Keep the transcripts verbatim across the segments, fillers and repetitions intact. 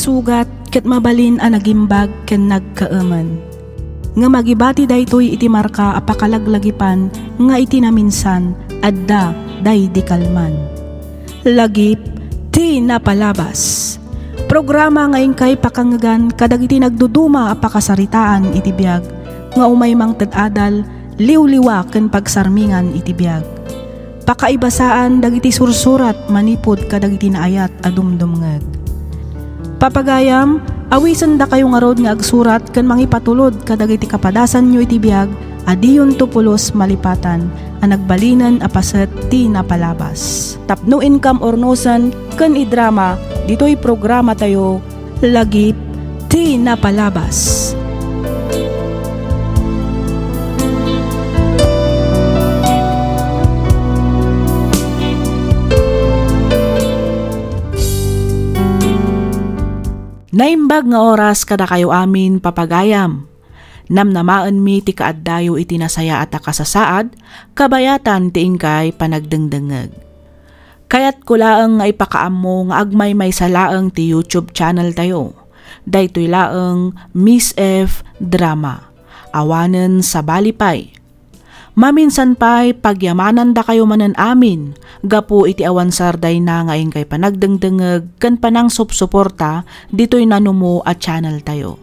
sugat ket mabalin a nagimbag ken nagkaemen. Ngem agibati daytoy iti marka a pakalaglagipan nga iti naminsan, adda daydi kalman. Lagip ti napalabas. Programa nga inkay pakangegan kadagiti nagduduma a pakasaritaan iti biag nga umay mangted adal, liwliwa ken pagsarmingan iti biag. Pakaibasaan dagiti sursurat manipud kadagiti naayat a dumdumngeg. Papagayam, awisendakayo ngarud nga agsurat ken mangipatulod kadagiti kapadasanyo iti biag a diyonto pulos malipatan a nagbalinen a paset ti napalabas. Tapno inkam urnosen ken idrama ditoy programatayo, Lagip ti Napalabas. Naimbag nga oras kadakayo amin, papagayam. Namnamaenmi ti kaaddayo iti nasayaat a kasasaad, kabayatan ti inkay panagdengdengngeg. Kayatko laeng nga ipakaammo nga agmaymaysa laeng ti YouTube channel tayo. Daytoy laeng Miss F Drama. Awanen sabali pay. Maminsan pay, pagyamanandakayo manen amin gapu iti awan sardayna nga inkay panagdengdengngeg ken panangsupsuporta ditoy nanumo a channel tayo.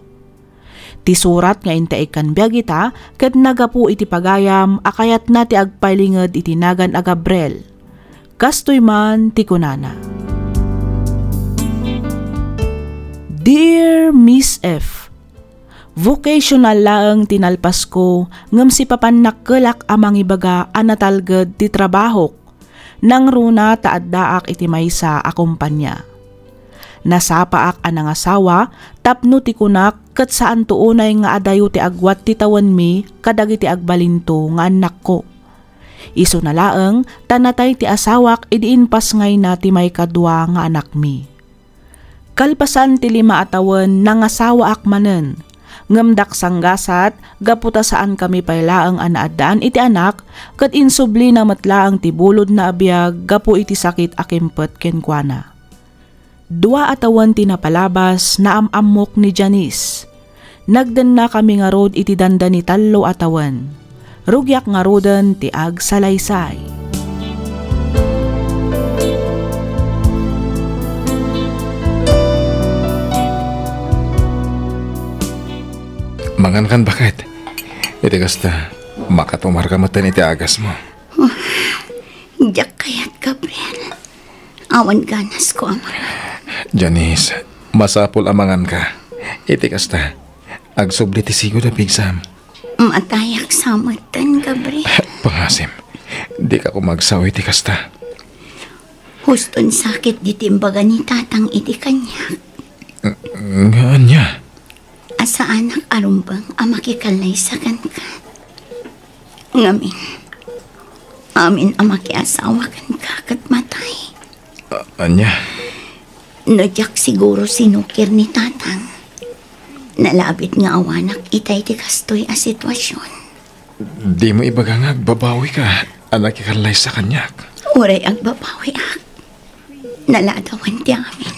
Ti surat nga intaig kan biag ita ket nagapu iti pagayam a kayatna ti agpailinged iti nagan a Gabriel. Kastoy man ti kunana, Dear Miss F, vocational laeng ti nalpasko ngem sipapannakkelak a mangibaga a natalged ti trabahok. Nangruna ta addaak iti maysa a kompania. Nasapaak a nangasawa tapno ti kunak ket saanto unay nga adayo ti agwat ti tawenmi kadagiti agbalinto nga annakko. Isuna laeng ta natay ti asawak idi impasngayna ti maikadua nga anakmi. Kalpasan ti lima a tawen, nangasawaak manen. Ngem daksanggasat, gapu ta saankami pay laeng a naaddaan iti anak, ket insublina met laeng ti bulodna a biag gapu iti sakit a kimpet kenkuana. Dua a tawen ti napalabas, naam-ammok ni Janice. Nagdennakami ngarud iti dandani tallo a tawen. Rugiak ngaruden ti agsalaysay. Mangankan, baket. Iti kasta, makatumarka metten iti agasmo. Diak kayat, Gabriel. Awan ganasko a mangan. Janice, masapul a manganka. Iti kasta, agsubli ti sigud a pigsam. Matayak sa metten, Gabriel. Pangasim, dika koma agsao iti kasta. Huston sakit diti imbaga ni tatang iti kaniak. Nga ania? A saanak a rumbeng a makikallaysa kenka. Ngamin, amin a makiasawa kenka ket matay. A-, ania? No diak siguro sinukir ni tatang, nalabit nga awanak itay ti kastoy a sitwasion. Dimo ibaga nga agbabawika a nakikallaysa kaniak. Uray agbabawiak, naladawan ti amin.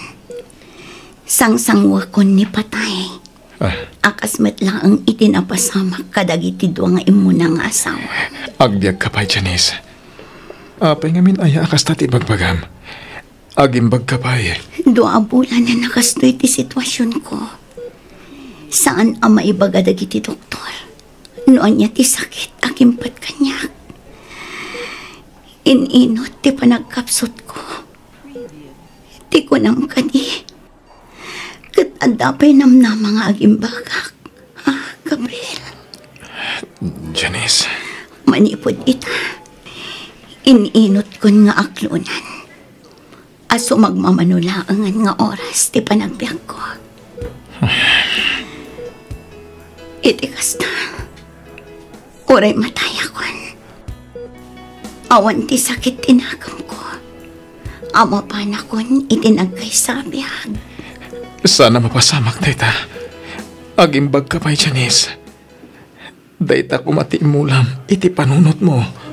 Sangsanguakon ni patay. Ah. A kas met laeng iti napasamak kadagiti dua nga immuna nga asawa. Agbiagka pay, Janice. Apay ngamin aya a kasta ti ibagbagam? Agimbagka pay. Dua a bulan a nakastoy ti situasionko. Saan a maibaga dagiti doktor no ania ti sakit a kimpat kaniak. In-inut ti panagkapsutko. Ti kunam kadi, ket adda pay namnama nga agimbagak. Ah, Gabriel. Janice. Manipud ita, in-inutkon nga aklonan a sumagmamano laengen nga oras ti panagbiagko. Iti kasta, uray matayakon, awan ti sakit ti nakemko a mapanakon iti nagkaysa a biag. Sana mapasamak dayta. Agimbagka pay, Janice. Dayta koma ti immulam iti panunotmo.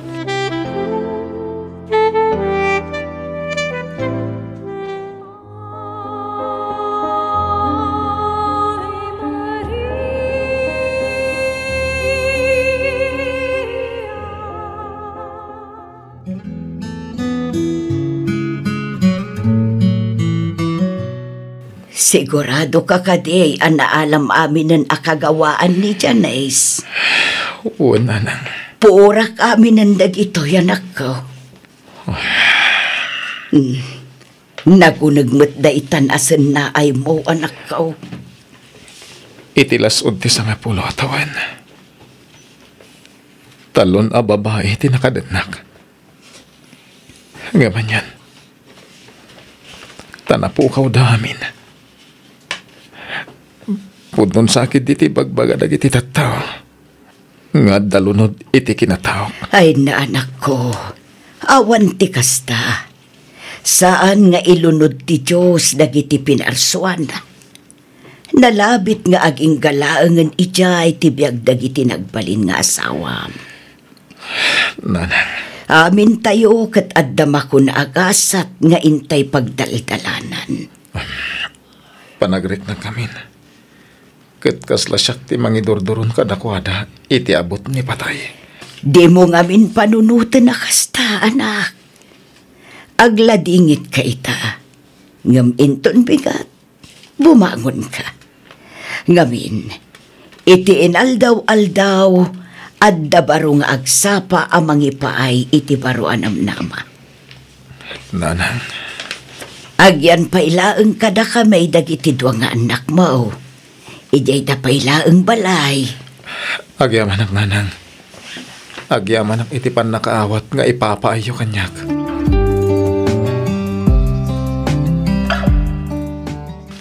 Sigurado ka kadi a naalam aminen a kagawaan ni Janice? Wen, nanang. Puorak aminen dagitoy, anakko. Hmm. Naguneg met daytan a sennaaymo, anakko. Iti las-ud ti sangapulo a tawen, talon a babai ti nakadennak. Ngem anian, ta napukawda amin. Pudno sakit diti ibagbaga dagiti tattao nga adda lunod iti kinataok. Ay, anakko, awan ti kasta. Saan nga ilunod ti Dios dagiti pinarsuana. Nalabit nga agingga laengen idiay ti biag dagiti nagbalin nga asawam. Nanang. Amintayo ket adda makuna a gasat nga intay pagdaldalanan. Panagriknakamin. Ket kasla siak ti mangidurduron kadakuada iti abut ni patay. Dimo ngamin panunoten a kasta, anak. Agladingitka ita, ngem inton bigat, bumangonka. Ngamin, iti inaldaw-aldaw, adda baro nga agsapa a mangipaay iti baro a namnama. Nanang. Agyan pay laeng kadakami dagiti dua nga annakmo. Idiay da pay laeng balay. Agyamanak, nanang. Agyamanak iti pannakaawat nga ipapaayyo kaniak.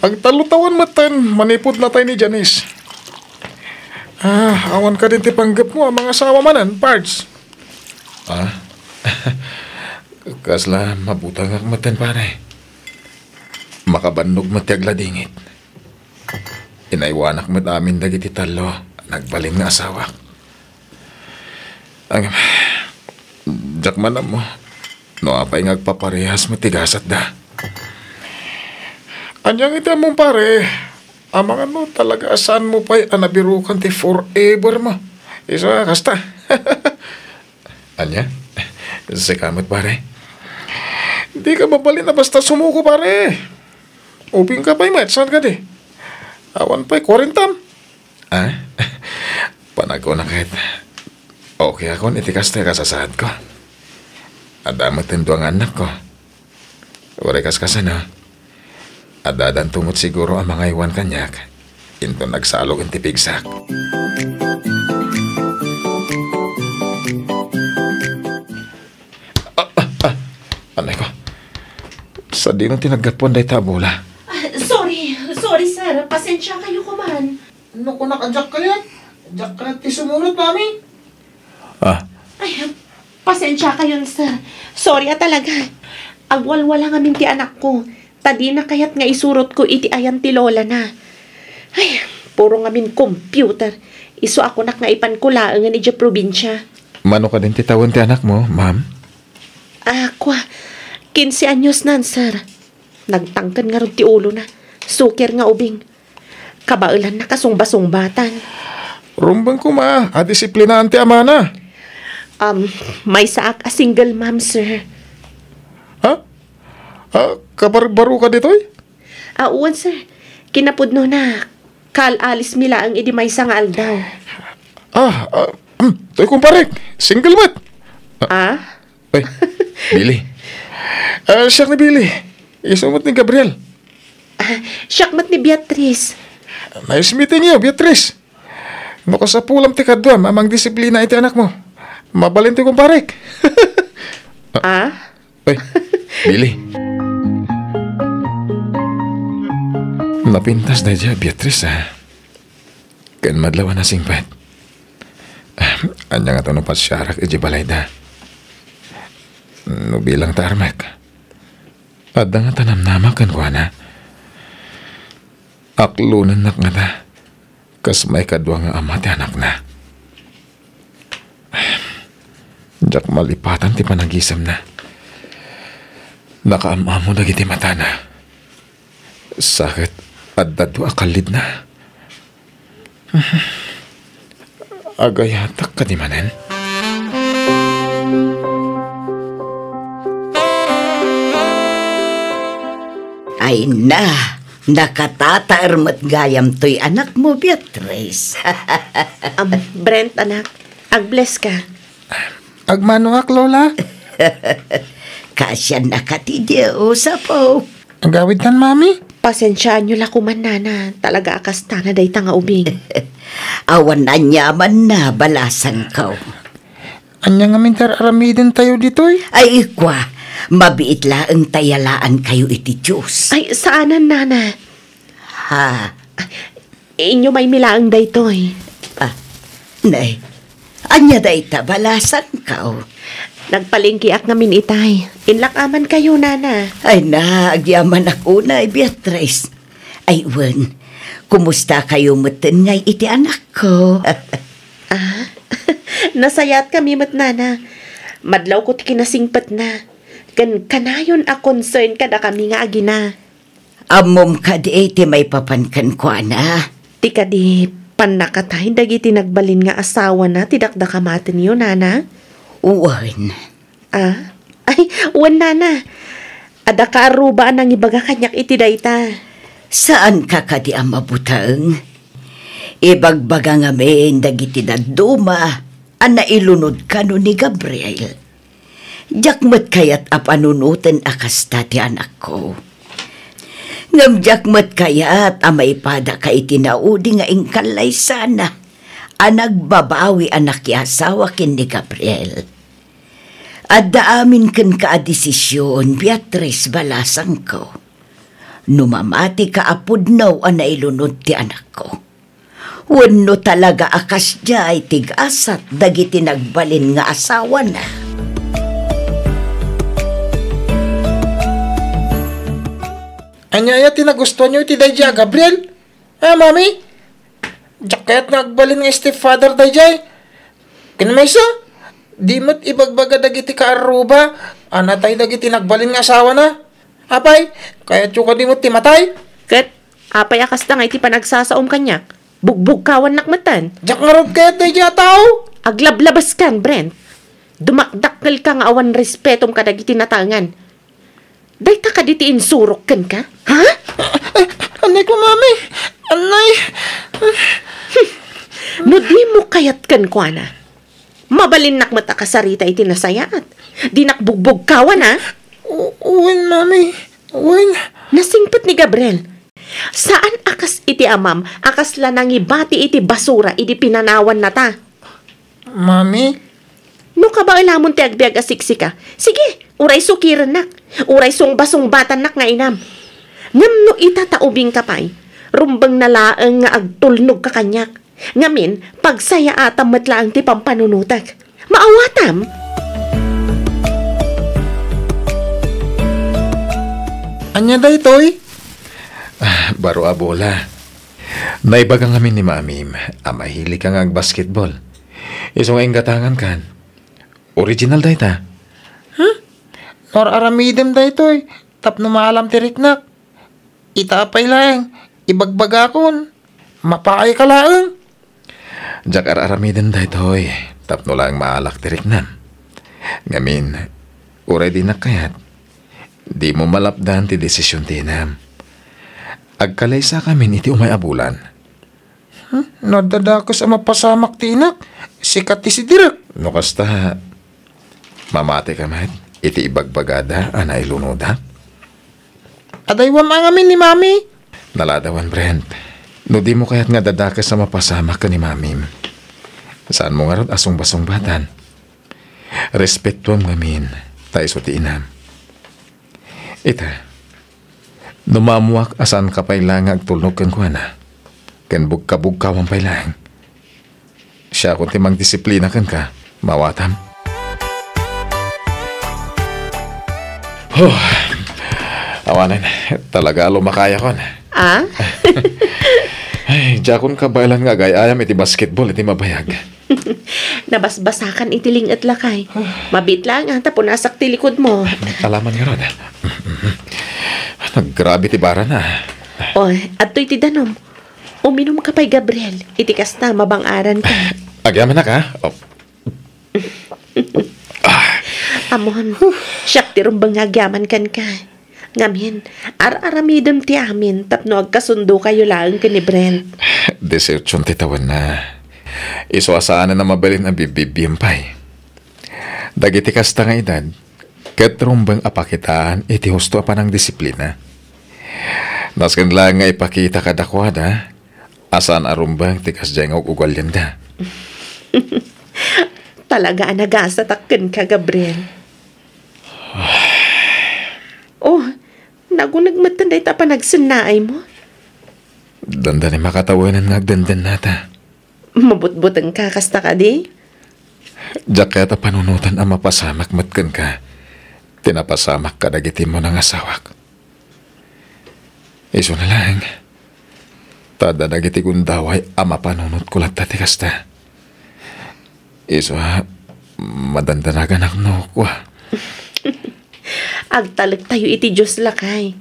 Agtallo tawen metten manipud natay ni Janice. Ah, awan kadin ti panggepmo a mangasawa manen, Pards? Ah? Kasla mabutangak metten, pare. Makabannog met ti agladingit. Inaywanak met amin dagiti tallo a nagbalin nga asawak. Ang, diak man ammo no apay nga agpaparehas met ti gasatda. Ania nga iti ammom, pare? Amangan no talaga a saanmo pay a nabirukan ti forever mo. Isu a kasta. Ania? Sika met, pare? Dika mabalin a basta sumuko, pare. Ubingka pay met, saan kadi? Awan pay kuarentam. Ah? Panagkunak ket, okay akon iti kasta a kasasaadko. Adda met ti dua nga annakko. Uray kaskasano, addadanto met siguro a mangaywan kaniak inton nagsalok ti pigsak. Ah, ah, ah. Anay ko. Sadino ti naggapuan dayta a bola? Ah, sorry. Sorry, sir. Pasensiakayo koman. No kunak a diak kayat, diak kayat ti sumurot, Mami. Ah. Ay, pasensiakayon, sir. Sorry a talaga. Agwalwala ngamin ti anakko. Ta dina kayat nga isurotko iti ayan ti lolana. Ay, puro ngamin computer. Isu a kunak nga ipanko laengen idiay probinsia. Mano kadin ti tawen ti anakmo, ma'am? Ah, kua, kinse anyos nan, sir. Nagtangken ngarud ti ulona. Suker nga ubing. Kabaelanna kasungbasungbatan. Rumbeng koma a disiplinaan ti amana. Um, maysaak a single mom, sir. Ha? Ah, kabarbaroka ditoy? Ah, wen, sir. Kinapudnona, kaal-alismi laeng idi maysa nga aldaw. Ah, ah, hmm, toy kumparek. Single met. Ah? Ay, Billy. Ah, siak ni Billy. Isu met ni Gabriel. Ah, siak met ni Beatrice. Nice meeting you, Beatrice. No kasapulam ti kaduam a mangdisiplina iti anakmo, mabalin ti kumparek. Ah? Ay, Billy. Napintas daydiay a Beatrice, ah. Ken madlaw a nasingpet. Ania ngata no pasiarak idiay balayda? No bilang ta armek, adda ngata namnamak kenkuana? Aklonennak ngata kas maikadua nga ama ti anakna. Diak malipatan ti panagisemna. Nakaam-ammo dagiti matana. Sa ket adda dua a kallidna. Agayatak kadi manen? Ay na, Nakatataer met gayam toy anakmo, Beatrice. Am, Brent, anak, ag-bless ka. Agmanoak, Lola. Kaasiannaka ti Dios, apo. Agawidtan, Mami. Pasensiaanyo la koman, Nana. Talaga a kasta nga dayta nga ubing. Awan aniamanna, balasangko. Ania ngamin ti ar-aramidentayo ditoy? Ay, ikua, mabiit laeng ta yalaankayo iti Dios. Ay, saanen, Nana. Ha? Inyo maymi laeng daytoy. Ah, nay, ania dayta, balasangko? Nagpalengkeak ngamin itay. Inlak-amankayo, Nana. Ay na, agyamanak unay, Beatrice. Ay, wen, kumustakayo metten ngay iti anakko? Ah, nasayaat kami met, Nana. Madlawko ti kinasingpetna. Ken kanayon a concern kadakami nga agina. Ammom kadi ti maipapan kenkuana? Ti kadi pannakatay dagiti nagbalin nga asawana ti dakdakamatenyo, Nana? Wen. Ah? Ay, wen, Nana. Adda kaarruba a nangibaga kaniak iti dayta. Saanka kadi a mabuteng? Ibagbaga ngamin dagiti dadduma a nailunod kano ni Gabriel. Diak met kayat a panunoten a kasta ti anakko. Ngem diak met kayat a maipadaka iti naudi nga inkallaysana a nagbabawi a nakiasawa ken ni Gabriel. Adda amin kenka a desision, Beatrice, balasangko. No mamatika a pudno a nailunod ti anakko, wenno talaga a kasdiay ti gasat dagiti nagbalin nga asawana. Ania aya ti nagustuanyo iti daydiay a Gabriel? Ah, Mami? Diak kayat nga agbalin nga stepfather daydiay. Ken maysa, di met ibagbaga dagiti kaarruba a natay dagiti nagbalin nga asawana. Apay, kayatyo kadi met ti matay? Ket apay a kasta nga iti panagsasaom kaniak? Bugbugkawannak metten. Diak ngarud kayat daydiay a tao. Aglablabaskan, Brent. Dumakdakkelka nga awan respetom kadagiti natengngan. Dayta kadi ti insurok kenka? Ha? Ay, annay ko, Mami. Annay. No dimo kayat kenkuana, mabalinnak met a kasarita iti nasayaat. Dinak bugbugkawan, a? U-, wen, Mami. Wen. Nasingpet ni Gabriel. Saan a kas iti amam a kasla nangibati iti basura idi pinanawannata. Mami? No kabaelamon ti agbiag a siksika, sige, uray sukirennak, uray sungbasungbatannak nga inam. Ngem no ita ta ubingka pay, rumbengna laeng nga agtulnogka kaniak. Ngamin, pagsayaatam met laeng ti pampanunotek. Maawatam? Ania daytoy? Ah, baro a bola. Naibaga ngamin ni Mamim a mahiligka nga agbasketball. Isu nga inggatangankan. Original dayta. Hmm? No ar-aramidem daytoy tapno maalam ti riknak. Ita pay laeng, ibagbagakon. Mapaayka laeng. Diak ar-aramiden daytoy tapno laeng maalak ti riknam. Ngamin, uray dinak kayat, dimo malapdan ti desisyon ti inam. Agkalaysakamin iti umay a bulan. Hmm? No adda dakes a mapasamak ti inak, sika ti sidirek. No kasta, mamatika met iti ibagbagada a nailunoda? Adaywam a ngamin ni Mami. Naladawan, Brent. No dimo kayat nga adda dakes a mapasamak ken ni Mamim, saanmo ngarud a sungbasungbatan. Respetuam ngamin, ta isu ti inam. Ita, no maammoak a saanka pay laeng nga agtulnog kenkuana, ken bugkabugkawam pay laeng, siakon ti mangdisiplina kenka, maawatam? Huh. Awanen, talaga a lumakayakon. Ah? Ay, diakon kabaelan nga agay-ayam iti basketball iti mabayag. Nabasbasakan iti ling-et, lakay. Mabiit laeng a ta punasak ti likudmo. Alaman ngarud. Naggrabe ti barana. Oy, adtoy ti danum. Uminumka pay, Gabriel. Iti kasta, mabang-aranka. Agyamanak, ha? Oh. Ammom, siak ti rumbeng nga agyaman kenka. Ngamin, ar-aramidem ti amin tapno agkasundokayo laeng ken ni Brent. Dieciocho ti tawenna. Isu a saanen a mabalin a bibbibiam pay. Dagiti kasta nga edad, ket rumbeng a pakitaan iti husto a panangdisiplina. Nasken laeng nga ipakita kadakuada a saan a rumbeng ti kasdiay nga ug-ugalenda. Talaga a nagasatak kenka, Gabriel. Oh, naguneg metten dayta a panagsennaaymo. Dandani makatawenan nga agdendennata. Mabutbutengka kasta kadi? Diak kayat a panunoten a mapasamak met kenka ti napasamak kadagiti immo nga asawak. Isuna laeng, ta adda dagiti gundaway a mapanunotko latta ti kasta. Isu a, madandanaganak no kua. Agtalektayo iti Dios, lakay.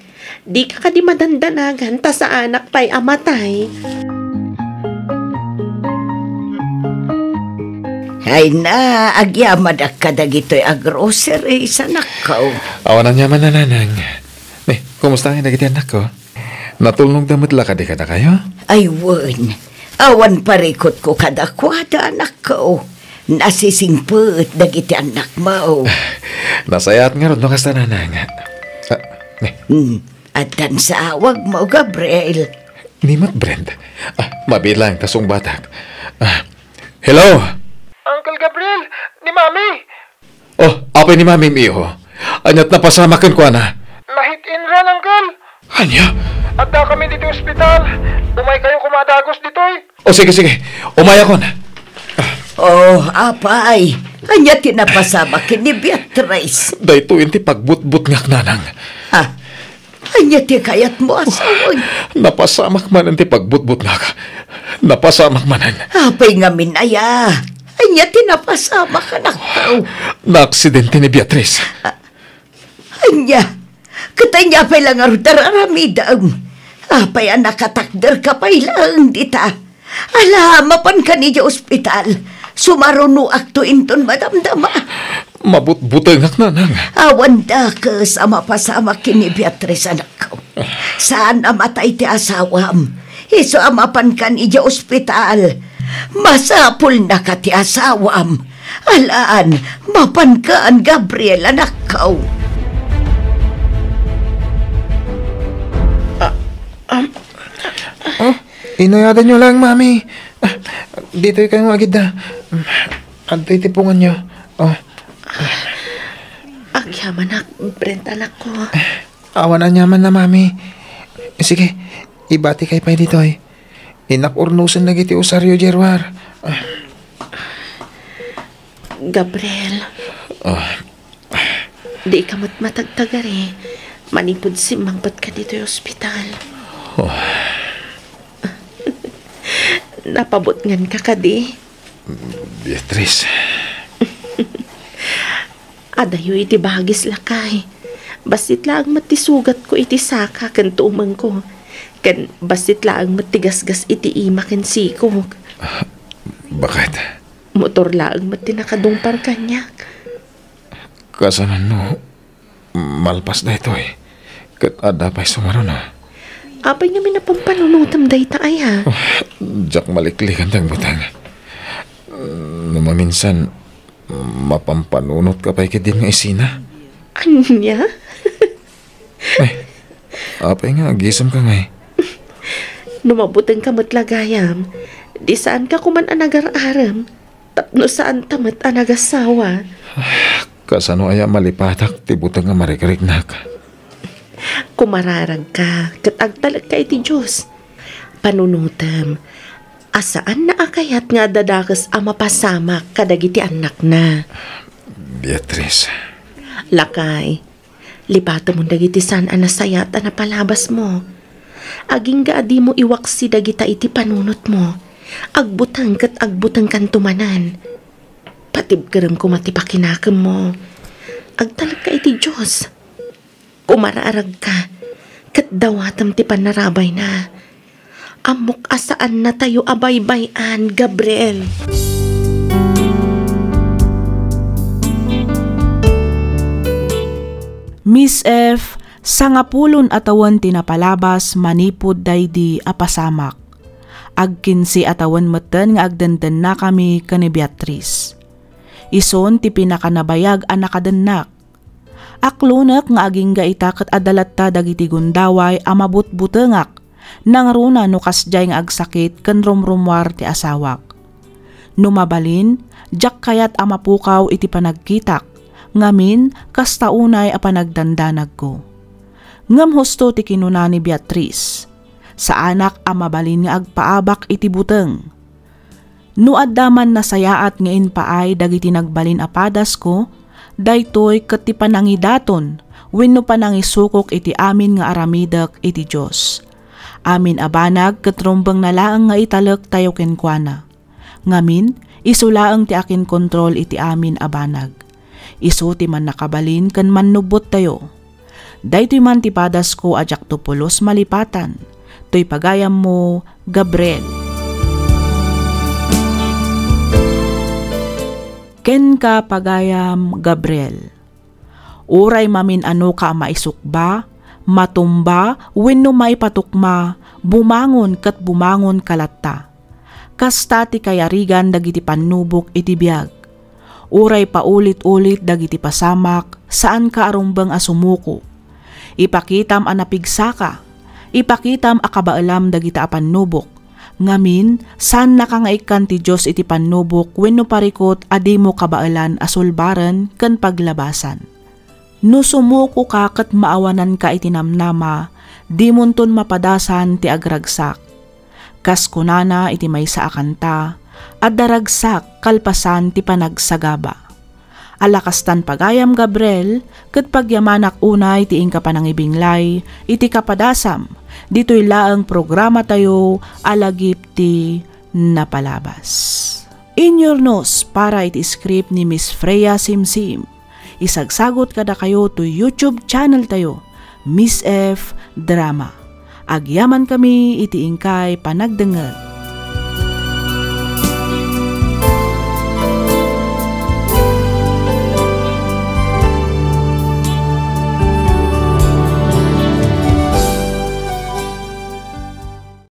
Dika kadi madandanagan ta saanak pay a matay. Ay na, agyamanak kadagitoy a groceries, anakko. Awan aniaman, nanang. Ne, kumusta ngay dagiti annakko? Natulnogda met la kadi kadakayo? Ay, wen. Awan parikutko kadakuada, anakko. Nasisingpet dagiti annakmo. Nasayaat ngarud no kasta, nanang. Ah, ne. Hmm. Addan sa awagmo, Gabriel. Ni met Brent. Ah, mabilang ta sungbatak. Ah, hello? Uncle Gabriel, ni Mami! Oh, apay ni Mami, Mio? Ania't napasamak kenkuana? Na-hit and run, Uncle. Ania? Addakami ditoy ospital. Umaykayo koma a dagus ditoy. O, sige, sige. Umayakon. Oh, apay. Ania ti napasamak ken ni Beatrice? Daytoyen ti pagbutbutngak, nanang. Ha? Ania ti kayatmo a sawen? Napasamak manen ti pagbutbutngak. Napasamak manen. Apay ngamin aya? Ania ti napasamak, anakko? Naaksidente ni Beatrice. Ah, ania? Ket ania pay la ngarud a aramidem? Apay a nakatakderka pay laeng dita? Ala, mapankan idiay ospital. Sumarunoakto inton madamdama. Mabutbutengak, nanang. Awan dakes a mapasamak ken ni Beatrice, anakko. Saan a matay ti asawam. Isu a mapankan idiay ospital. Masapulnaka ti asawam. Alaan, mapankan, Gabriel, anakko. Ah, um, Oh, inayadanyo laeng, Mami. Ah, ditoy kayo nga agidda. Adtoy ti punganyo. Oh. Agyamanak, Brent, anakko. Awan aniaman na, Mami. Sige, ibati kay pay ditoy. Innak urnosen dagiti usaryo, Gerwar. Gabriel. Ah. Dika met matagtagari manipud simmangpetka ditoy ospital. Oh. Napabutnganka kadi? Beatrice. Adayo iti bagis, lakay. Bassit laeng met ti sugatko iti saka ken tumengko. Ken bassit laeng met ti gasgas iti ima ken sikog. Bakit? Motor laeng met ti nakadungpar kaniak. Kasano no malpas daytoy ket adda pay sumaruno? Apay ngamin a pampanunotem dayta aya? Diak maliklikan ti agbuteng. No maminsan, mapampanunot ka pay ketdin nga isina? Ania? Ay, apay nga agisem ka ngay? No mabuteng ka met la gayam, di saan ka kuman a nagar-arem, tapno saan ta met a nagasawa. Kasano aya malipatak ti buteng a marikriknak? Kumararag ka, ket agtalek ka iti Dios. Panunotem, a saan na a kayat nga adda dakes a mapasamak kadagiti annakna. Beatrice. Lakay, lipatemon dagiti saan a nasayaat a napalabasmo. Agingga a dimo iwaksi dagita iti panunotmo. Agbuteng ket agbutengkanto manen. Patibkerem koma ti pakinakemmo. Agtalek ka iti Dios. Kumararag ka, ket dawatem ti pannarabayna. Ammok a saannatayo a baybay-an, Gabriel. Miss F, Sangapulon a tawen ti napalabas manipud daydi a pasamak. Agkinse a tawen metten nga agdendennakami ken ni Beatriz. Isun ti pinakanabayag a nakadennak. Aklonek nga agingga ita ket adda latta dagiti gundaway a mabutbutengak, nangruna no kasdiay nga agsakit ken rumrummuar ti asawak. No mabalin, diak kayat a mapukaw iti panagkitak, ngamin, kasta unay a panagdandanagko. Ngem husto ti kinuna ni Beatriz, "Saanak a mabalin nga agpaabak iti buteng." No adda man nasayaat nga impaay dagiti nagbalin a padasko, daytoy ket ti panangidaton wenno panangisukok iti amin nga aramidek iti Dios. Amin a banag ket rumbengna laeng nga italektayo kenkuana. Ngamin, isu laeng ti akinkontrol iti amin a banag. Isu ti mannakabalin ken mannubbottayo. Daytoy man ti padasko a diakto pulos malipatan. Toy pagayammo, Gabriel. Kenka, pagayam Gabriel. Uray mamin-anoka a maisukba, matumba, wenno maipatukma, bumangon ket bumangonka latta. Kasta ti kayarigan dagiti pannubok iti biag. Uray paulit-ulit dagiti pasamak, saanka a rumbeng a sumuko. Ipakitam a napigsaka. Ipakitam a kabaelam dagita a pannubok. Ngamin, saannaka nga ikkan ti Dios iti pannubok wenno parikut a dimo kabaelan a sulbaren ken paglabasan. No sumukoka ket maawananka iti namnama, dimonton mapadasan ti agragsak. Kas kunana iti maysa a kanta, "Adda ragsak kalpasan ti panagsagaba." Ala kastan, pagayam Gabriel, ket pagyamanak unay ti inka panangibinglay iti kapadasam ditoy laeng programatayo a Lagip ti Napalabas. Inyurnos para iti script ni Miss Freya Simsim. Isagsagot kadakayo to YouTube channel tayo, Miss F Drama. Agyamankami iti inkay panagdengngeg.